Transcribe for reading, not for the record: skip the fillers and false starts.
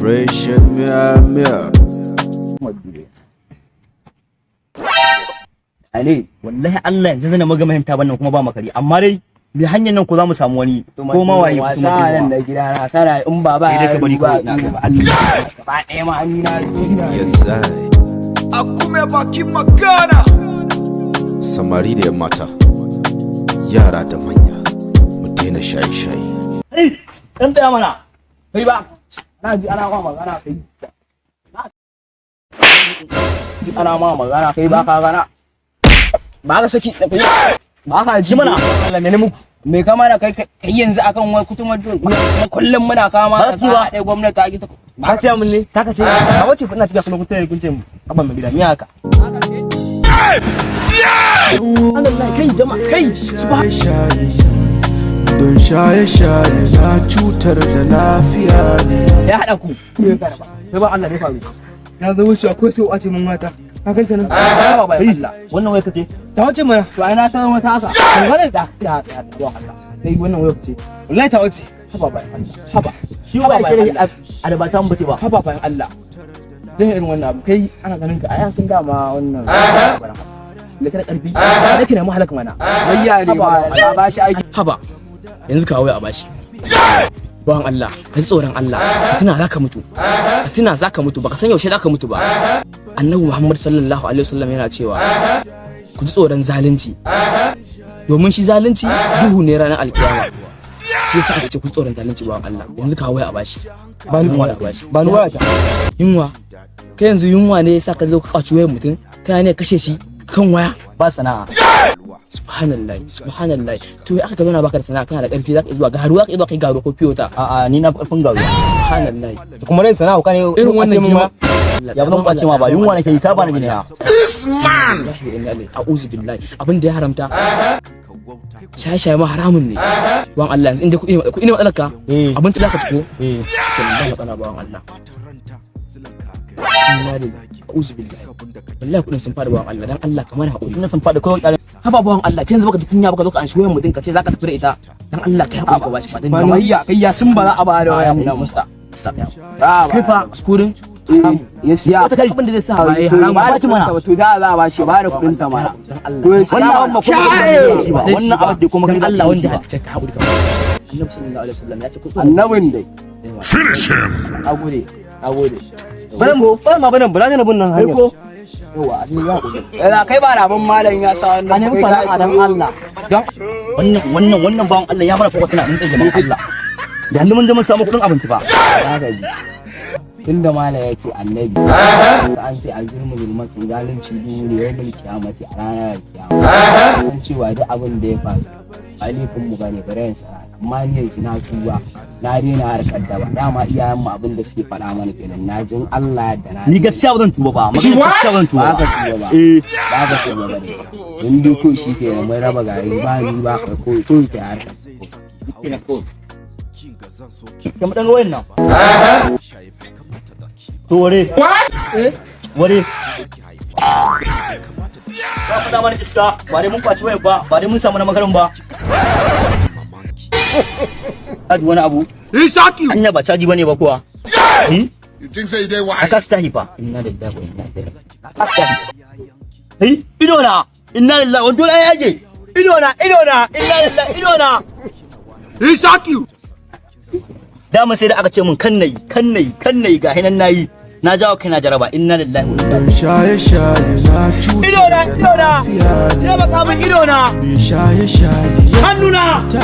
Fresh miya miya. Ale, wallahi Allah yanzu zan maga mahimta bannan kuma ba makari, amma dai mi hanyar nan ko za mu samu wani ko ma waye. Wasa nan da gida na kana in ba ba Kai dai ka bari ba kawai na ba Allah gaba ɗaya ma hannu na. Yes, I. Akume bakin magana. Samari da 'yan mata, yara da manya, mu daina shaye-shaye. Hey, dan tsaya mana. Kai ba na ji ana ma magana, kai na ji ana ma magana, kai ba ka gana ba ka saki kai ba ka ji. Ji mana Allah mene muku? Me ka mana kai kai yanzu akan wai kutumar dole kullum muna kama Ba ka ki ba. ɗaya gwamnati ta ki ta. Ba siya mun ne taka ce ka wace ina tafiya kullum kun kun ce abban mai gida ni haka. Allah kai jama'a kai. Shaye-shaye, don shaye-shaye na cutar da lafiya ne. Ya haɗa ku Sai ba Allah ne faru. Na zo wucewa ko sai wace mun mata. Ka kanta nan. Ba ba Kai Allah. Wannan wai kace Ta wuce mana. To ai na san wata haka. Ban gane. Da da da da Allah kai wannan waya ce. Wallahi ta wuce. Haba bayan Allah, haba. Shi ba shi a da ba ta mun bace ba. Haba bayan Allah, dan irin wannan abu kai ana ganin ka ai sun dama wannan da kada karfi da kina mu halaka mana. Wayya ne Haba. ba ba shi aiki. Haba, yanzu kawo a bashi. Bawan Allah, ka ji tsoron Allah, ka tuna zaka mutu, ka tuna zaka mutu, baka san yaushe zaka mutu ba. Annabi Muhammad sallallahu alaihi wasallam yana cewa ku ji tsoron zalunci, domin shi zalunci duhu ne ranar alkiyama. Shi yasa aka ce ku ji tsoron zalunci. Bawan Allah, yanzu kawo a bashi. Ba ni. Kawo a bashi. Ba ni waya ta. Yunwa kai, yanzu yunwa ne yasa ka zo ka kwaci wayar mutum, kai ne kashe shi kan waya. Ba sana'a. Subhanallah, subhanallah. To ya aka ka zauna baka da sana'a, kana da karfi zaka iya zuwa garuwa, zaka iya zuwa kai garuwa ko fiyota. A'a, ni na fi karfin garuwa. Subhanallah. Kuma rai sana'a ka ne. Irin wannan mun girma. Ya ba zan kwace ma ba, yunwa nake yi ta ba ni gina. A'udhu billahi, abin da ya haramta shaye-shaye ma haramun ne. Wan Allah, yanzu inda kuɗi ne, kuɗi ne matsalar ka. Eh. Abinci zaka ci ko? Eh. To ba matsala, bawan Allah. Inna lillahi, a'udhu billahi, wallahi kuɗin sun fara. Bawan Allah, dan Allah kamar haƙuri. Ina sun faɗi kawai ƙarin. Haba bawan Allah, kai yanzu baka ji kunya baka zo ka anshi wayan mutum ka ce zaka tafi da ita? Dan Allah kai haƙuri ka bashi ba dan Ba ni. kai ya sun ba za a ba da waya ina musta. Kai fa skurin Ya siya. wata kai abin da zai sa Ba haram. ba ci mana. To da za a ba shi ba da kuɗin ta mana. To ya siya. Wannan abin ba kuma kai ba, wannan abin da kuma dan kai. Allah wanda halicce ka, haƙuri ka. Annabi sallallahu alaihi wasallam ya ce ku tsoro. Annabin dai. Finish him! Nagode, nagode. Baran baran ma baran bala ne bin nan hanya. Ko yawa ni ya haƙuri. Yana kai ba rabon malam ya sa wannan. A nemi fara dan Allah don Wannan bawan Allah ya mana fokwa tana mun tsaye Allah da hannu mun je mun samu kuɗin abinci ba. Haka ji tunda mala ya ce annabi sai an ce aljirmu zulmatin, zalunci duhu ne yawmul kiyamati, a ranar kiyama. San cewa duk abin da ya faru ba laifin mu bane, bare yanzu amma ni yanzu na tuba, na daina harkar daba. Dama iyayen mu abin da suke faɗa mana kenan. Na jin Allah da na Ni gaskiya ba zan tuba ba, magana gaskiya ba zan tuba ba ba. Ka tuba ba? Eh. Ba ka tuba ba ne in dai ko shi kenan mun raba gari, ba ni ba ka ko so ka harkar. Kamar dan wayan nan to ware ware ba faɗa mana iska ba dai mun kwaci wayan ba, ba dai mun samu na makarin ba. Caji wani abu. Anya ba caji bane ba kuwa ni? You think say they A wise? kasta hifa, Inna lillahi wa inna ilaihi. Kasta hey, ido na, inna lillahi wa dole ai yage ido na, ido na, inna lillahi, ido na. He shock you! Dama sai da aka ce mun kan nayi, kan nayi, kan nayi, ga hinan nayi, na jawo kai na jaraba. Inna lillahi wa inna. Don shaye-shaye na cutar Ido na, da ido na. lafiya ne. Taimaka min, ido na. Mai shaye-shaye ya Hannuna. ta